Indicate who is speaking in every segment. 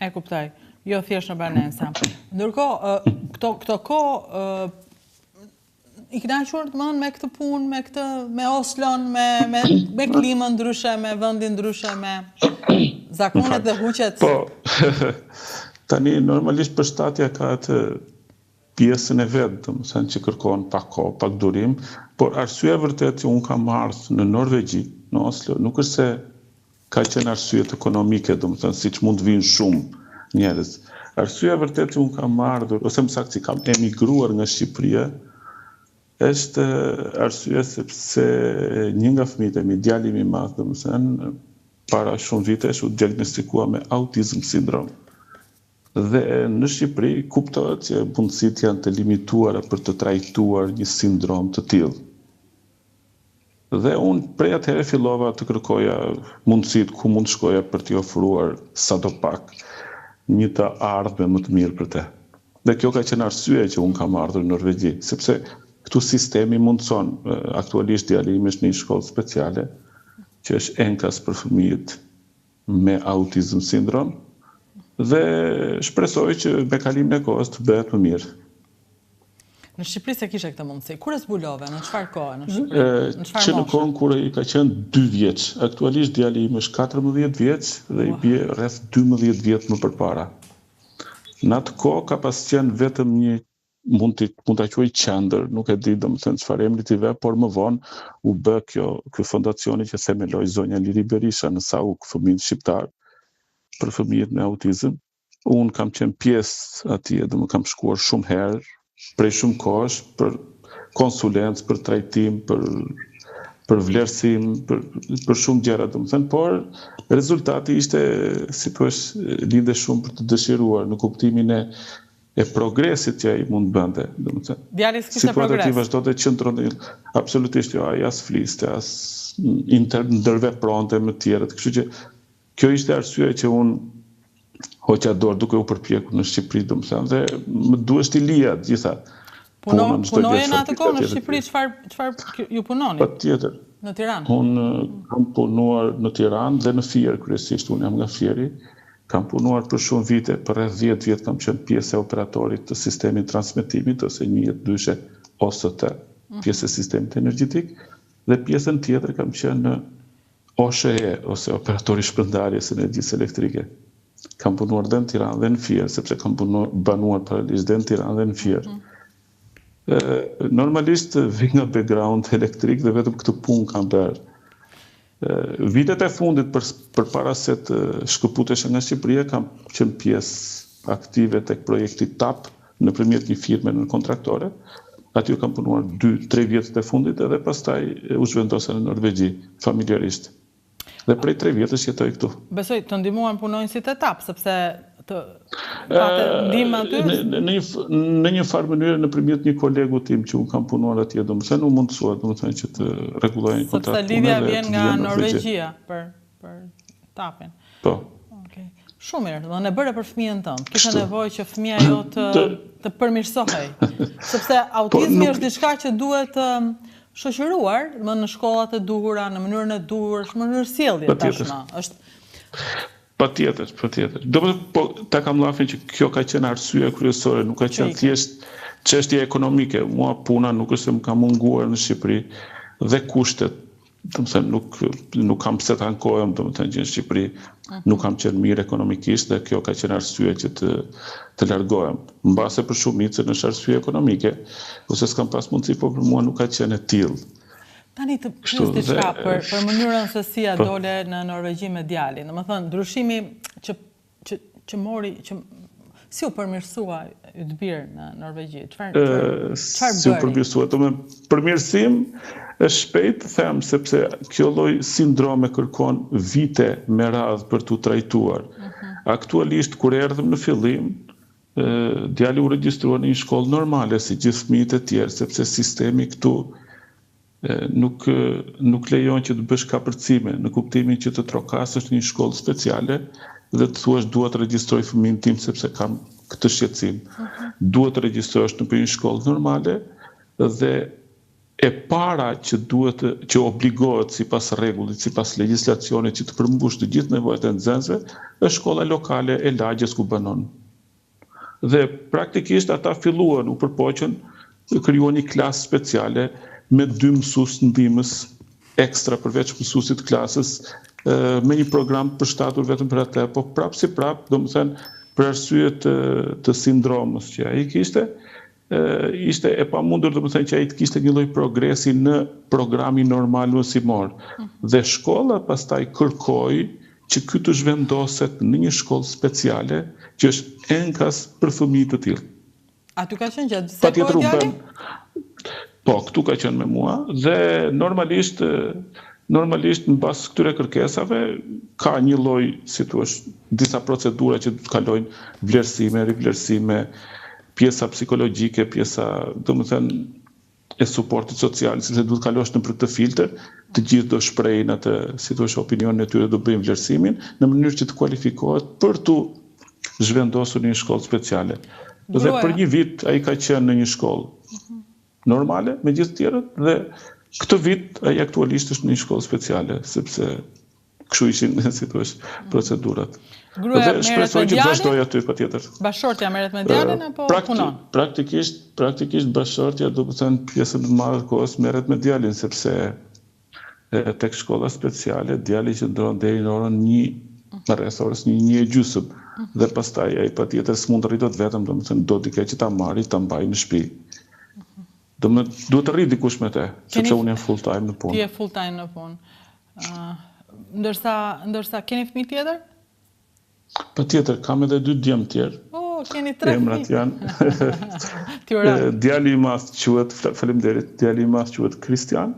Speaker 1: E kuptoj. Jo thjesht në banesa. Ndërkohë, këto këto kohë i kënaqur domethënë me këtë punë, me këtë me Oslon, me me me klimën ndryshe, me vendin ndryshe, me zakonet dhe huqet.
Speaker 2: Po. Tani normalisht përshtatja ka atë pjesën e vet, domethënë që kërkon pak kohë, pak durim, por arsyeja e vërtetë që unë kam ardhur në Norvegji, në Oslo, nuk është se ka qenë arsyet ekonomike, domethënë siç mund të vijnë shumë njerëz. Arsyeja e vërtetë që unë kam ardhur, ose më saktë që kam emigruar nga Shqipëria, është arsyeja sepse një nga fëmijët e mi, djali im i madh, domethënë, para shumë vitesh u diagnostikua me autizëm sindrom. Dhe në Shqipëri kuptohet që mundësitë janë të limituara për të trajtuar një sindrom të tillë. Dhe unë prej atëherë fillova të kërkoja mundësitë ku mund të shkoja për t'i ofruar sado pak një të ardhme më të mirë për të. Dhe kjo ka qenë arsyeja që unë kam ardhur në Norvegji, sepse këtu sistemi mundëson, aktualisht djali im është në një shkollë speciale, që është enkas për fëmijët me autizëm sindrom dhe shpresoj që me kalimin e kohës të bëhet më
Speaker 1: mirë. Në Shqipëri s'e kishe këtë mundësi. Kur e zbulove? Në çfarë kohe në Shqipëri?
Speaker 2: Në çfarë moshe? Që në kohën kur ai ka qenë 2 vjeç. Aktualisht djali im është 14 vjeç dhe i bie rreth 12 vjet më përpara. Në atë kohë ka pas qenë vetëm një mund të mund ta quaj qendër, nuk e di domethënë çfarë emri t'i vë, por më vonë u bë kjo ky fondacioni që themeloi zonja Liri Berisha në Sauk, fëmijët shqiptar për fëmijët me autizëm. Unë kam qenë pjesë atje, domethënë kam shkuar shumë herë, prej shumë kohësh për konsulencë, për trajtim, për për vlerësim, për për shumë gjëra, domethënë, por rezultati ishte, si thua, linte shumë për të dëshiruar në kuptimin e e progresit që ai mund të bënte,
Speaker 1: domethënë. Djali s'kishte progres.
Speaker 2: Situata e tij vazhdonte të qëndronte, absolutisht jo, ai as fliste, as inter ndërvepronte me të tjerët, kështu që kjo ishte arsyeja që unë hoqa dorë duke u përpjekur në Shqipëri, domethënë, dhe më duhesh t'i lija të gjitha.
Speaker 1: Puno, punoje në atë kohë në Shqipëri, çfarë çfarë ju punoni?
Speaker 2: Patjetër.
Speaker 1: Në Tiranë.
Speaker 2: Unë kam punuar në Tiranë dhe në Fier kryesisht, unë jam nga Fieri. Kam punuar për shumë vite, për rreth 10 vjet kam qenë pjesë e operatorit të sistemit transmetimit ose njihet ndryshe OST, mhm. pjesë e sistemit energjetik dhe pjesën tjetër kam qenë në OSHE ose operatori i shpërndarjes së energjisë elektrike. Kam punuar dhe në Tiranë dhe në Fier, sepse kam punuar banuar paralelisht dhe në Tiranë dhe në Fier. Mm -hmm. Normalisht vij nga background elektrik dhe vetëm këtë punë kam bërë. Vitet e fundit për, përpara se të shkëputesha nga Shqipëria kam qenë pjesë aktive tek projekti TAP nëpërmjet një firme nënkontraktore. Aty kam punuar 2-3 vjetët e fundit edhe pastaj u zhvendosa në Norvegji familjarisht. Dhe prej 3 vjetësh jetoj këtu.
Speaker 1: Besoj të ndihmuan punonjësit e TAP, sepse të pate ndihmë aty?
Speaker 2: Në, në, një, në një farë mënyre nëpërmjet një kolegu tim që unë kam punuar atje, domethënë u mundësua, domethënë që të rregulloja një
Speaker 1: kontratë pune. Sepse lidhja vjen nga Norvegjia për për TAP-in.
Speaker 2: Po.
Speaker 1: Okej. Shumë mirë, dhe e bëre për fëmijën tënd. Kishe nevojë që fëmija jot të të përmirësohej. Sepse po, autizmi është diçka që duhet shoqëruar, më në shkollat e duhura, në mënyrën e duhur, është mënyrë sjellje tashmë.
Speaker 2: Është Patjetër, patjetër. Domethënë, po ta kam llafin që kjo ka qenë arsyeja kryesore, nuk ka qenë thjesht çështje ekonomike. Mua puna nuk është se më ka munguar në Shqipëri dhe kushtet, domethënë nuk nuk kam pse të ankohem, domethënë që në Shqipëri mhm. nuk kam qenë mirë ekonomikisht dhe kjo ka qenë arsye që të të largohem. Mbase për shumicën është arsye ekonomike, ose s'kam pas mundësi, por për mua nuk ka qenë e tillë.
Speaker 1: Tani të pyes diçka për për mënyrën se si ia po. dole në Norvegji me djalin. Domethënë ndryshimi që që që mori që si u përmirësua yt bir në Norvegji? Çfarë
Speaker 2: çfarë Si u përmirësua? Domethënë përmirësim është shpejt të them sepse kjo lloj sindrome kërkon vite me radhë për t'u trajtuar. Mhm. Aktualisht kur erdhëm në fillim, Djali u regjistrua në një shkollë normale si gjithë fëmijët e tjerë, sepse sistemi këtu nuk nuk lejon që të bësh kapërcime, në kuptimin që të trokasësh në një shkollë speciale dhe të thuash dua të regjistroj fëmijën tim sepse kam këtë shqetësim. Mhm. Duhet të regjistrohesh në një shkollë normale dhe. E para që duhet që obligohet sipas rregullit, sipas legjislacionit që të përmbushë të gjithë nevojat e nxënësve, është shkolla lokale e lagjes ku banon. Dhe praktikisht ata filluan, u përpoqën, krijuan një klasë speciale me dy mësues ndihmës ekstra përveç mësuesit të klasës, me një program të përshtatur vetëm për atë, po prapë si prapë, domethënë për arsye të, të sindromës që ai kishte, ishte e pamundur domethënë që ai të kishte një lloj progresi në programin normal mësimor. Mhm. Dhe shkolla pastaj kërkoi që ky të zhvendoset në një shkollë speciale që është enkas për fëmijë të
Speaker 1: tillë. Aty ka qenë gjatë gjithë kohës djali?
Speaker 2: Po, këtu ka qenë me mua dhe normalisht normalisht në bazë këtyre kërkesave ka një lloj, si thua, disa procedura që do të kalojnë vlerësime, rivlerësime, pjesa psikologjike, pjesa, domethënë, e suportit social, sepse duhet të kalosh nëpër këtë filtër, të gjithë do shprehin atë, si thua, opinionin e tyre, do bëjnë vlerësimin, në mënyrë që të kualifikohet për t'u zhvendosur në një shkollë speciale. Dhe për një vit ai ka qenë në një shkollë mhm. normale me gjithë të tjerët dhe këtë vit ai aktualisht është në një shkollë speciale, sepse Kështu ishin, si thua, procedurat.
Speaker 1: Gruaja merret me
Speaker 2: shpresoj që të vazhdoj aty patjetër.
Speaker 1: Bashkëshortja merret me djalin apo punon?
Speaker 2: Praktikisht, praktikisht bashkëshortja, domethënë pjesën më të madhe të kohës merret me djalin sepse tek shkolla speciale djali qëndron deri në orën 1, në rreth orës 1, 1 e gjysmë. Mhm. Dhe pastaj ai patjetër s'mund të rri dot vetëm, domethënë do dikë që ta marri, ta mbajë në shtëpi. Mhm. Domethënë duhet të rri dikush me të, sepse unë jam full time në
Speaker 1: punë. Ti je full time në punë. Ndërsa, ndërsa keni fëmijë tjetër?
Speaker 2: Patjetër, kam edhe dy djem
Speaker 1: tjerë. Oh, keni tre
Speaker 2: Emrat janë. Djali i madh quhet, faleminderit, djali i madh quhet Kristian,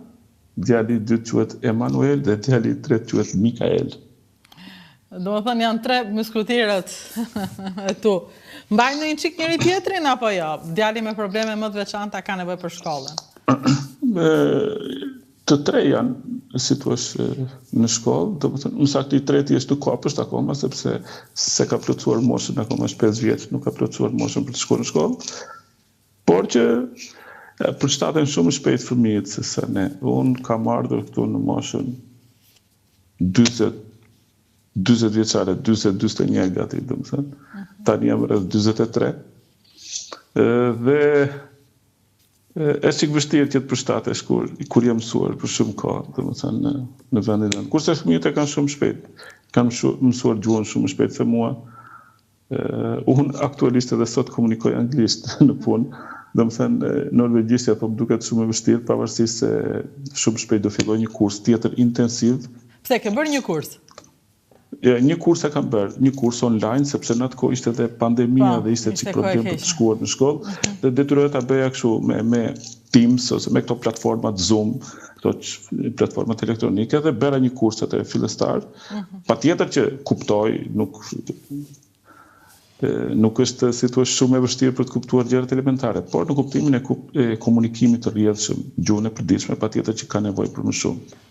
Speaker 2: djali i dytë quhet Emanuel dhe djali i tretë quhet Mikael.
Speaker 1: Domethënë janë tre musketerët e tu. Mbajnë në një çikë njëri tjetrin, apo jo? Djali me probleme më të veçanta ka nevojë për
Speaker 2: shkollën. Të tre janë, si thua, në shkollë, domethënë, më saktë i treti është në kopësht akoma, sepse s'e ka plotësuar moshën, akoma është 5 vjeç, nuk ka plotësuar moshën për të shkuar në shkollë. Por që përshtaten shumë shpejt fëmijët se sa ne. Unë kam ardhur këtu në moshën 40 40 vjeçare, 40 41 gati, domethënë. Mhm. Tani jam rreth 43. Dhe Është çik vështirë që të përshtatesh kur kur je mësuar për shumë kohë, domethënë në në vendin tënd. Kurse fëmijët e kanë shumë shpejt, kanë mësuar gjuhën shumë më shpejt se mua. Ë unë aktualisht edhe sot komunikoj anglisht në punë. Domethënë norvegjishtja po më duket shumë e vështirë, pavarësisht se shumë shpejt do filloj një kurs tjetër intensiv.
Speaker 1: Pse ke bërë një kurs?
Speaker 2: Një kurs e kam bërë, një kurs online, sepse në atë kohë ishte edhe pandemia po, dhe ishte çik problem për të shkuar në shkollë, mhm. dhe detyrohesha ta bëja kështu me me Teams ose me këto platformat Zoom, këto platformat elektronike dhe bëra një kurs atë fillestar. Mhm. Patjetër që kuptoj, nuk nuk është si thua shumë e vështirë për të kuptuar gjërat elementare, por në kuptimin e, e komunikimit të rrjedhshëm, gjuhën e përditshme patjetër që ka nevojë për më shumë.